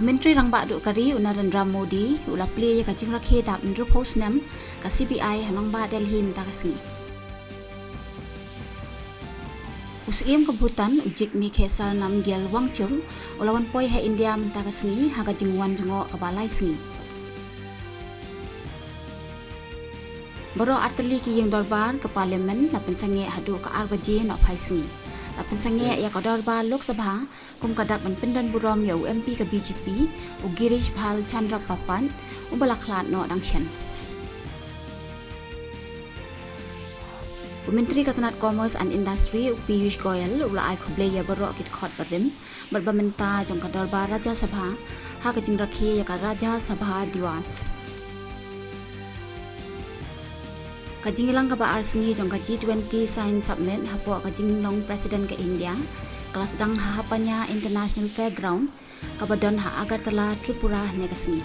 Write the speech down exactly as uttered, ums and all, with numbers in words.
Myntri Rangbah Duh ka ri u Narendra Modi u la plie ïa ka jingrakhe dap hynriewphew snem ka C B I ha nongbah Delhi mynta ka sngi. U Syiem ka Bhutan u Jigme Khesar Namgyel Wangchuck u la wan poi ha India mynta ka sngi ha ka jingwan jngoh kaba lai sngi. Baroh artylli ki ïing dorbar ka Parliament la pynsangeh haduh ka ar baje nohphai sngi. La pynsangeh ïa ka dorbar Lok Sabha kum ka dak ban pyndonburom ïa u M P ka B J P, u Girish Bhal Chandra Pappat, uba la khlad noh dang shen. U Myntri ka tnat Commerce and Industry u Piyush Goyal u la ai khublei ïa baroh ki dkhot barim bad ba mynta jong ka dorbar Rajya Sabha ha ka jingrakhe ïa ka Rajya Sabha Diwas. Ka jingïalang kaba ar sngi jong ka G twenty Science Summit hapoh ka jinglong President ka India ka la sdang ha Hapanya International Fairground kaba don ha Agartala, Tripura, hynne ka sngi.